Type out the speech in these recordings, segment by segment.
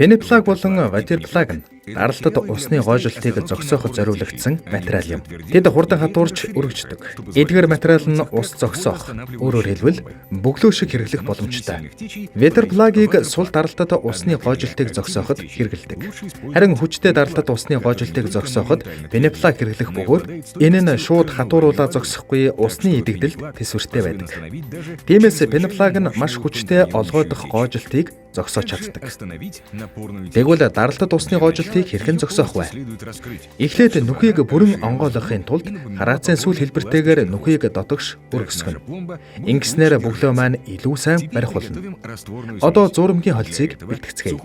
Пеноплаг болон ватерплаг нь даралтад усны гоожилтыг зогсооход зориулагдсан материал юм. Тэд хурдан хатуурч өргөждөг. Эдгээр материал нь ус зогсоох, өөрөөр хэлбэл, бөглөө шиг хэрэглэх боломжтой. Ватерплагийг сул даралтад усны гоожилтыг зогсооход хэрэглэдэг. Харин хүчтэй даралтад усны гоожилтыг зогсооход пеноплаг хэрэглэх бөгөөд энэ нь шууд хатууруулаа зогсохгүй, усны идэгдэлд тэсвэртэй байдаг. Тиймээс пеноплаг нь маш хүчтэй олгойдох гоожилтыг зогсоож чаддаг. Тэгвэл даралтад усны гоожилтыг хэрхэн зогсоох вэ? Эхлээд нүхийг бүрэн онгойлгохын тулд хараацын сүүл хэлбэртэйгээр нүхийг дотогш өргөсгөнө. Ингэснээр бөглөө маань илүү сайн барих болно. Одоо зуурмагийн холцыг бэлтгэцгээе.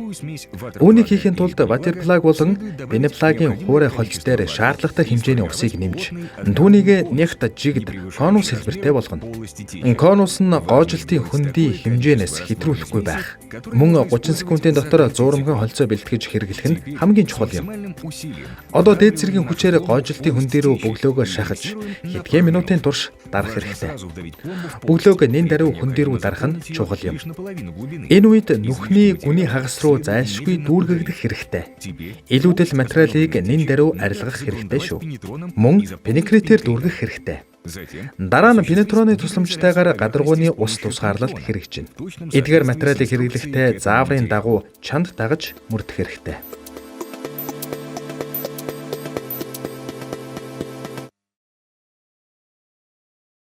Үүнийг хийхийн тулд ватерплаг болон пеноплагийн хуурай хольц дээр шаардлагатай хэмжээний усыг нэмж, түүнийг нягт жигд конус хэлбэртэй болгоно. Конус нь гоожилтын хөндий хэмжээнээс хэтрүүлэхгүй байх. Мөн 30 секундын дотор зуурмагийн холцоо бэлтгэж хэрэглэх нь хамгийн чухал юм. Одоо дээд зэргийн хүчээр гоожилтын хөндий рүү бөглөөгөө шахаж, хэдхэн минутын турш дарах хэрэгтэй. Бөглөөг нэн даруй хөндий рүү дарах нь чухал юм. Энэ үед нүхний гүний хагас руу зайлшгүй дүүргэгдэх хэрэгтэй. Илүүдэл материалыг нэн даруй арилгах хэрэгтэй шүү. Мөн пенекритээр дүүргэх хэрэгтэй. Дараа нь пенетроны тусламжтайгаар гадаргууны ус тусгаарлалт хэрэгжинэ. Эдгээр материалыг хэрэглэхдээ зааврын дагуу чанд дагаж мөрдөх хэрэгтэй.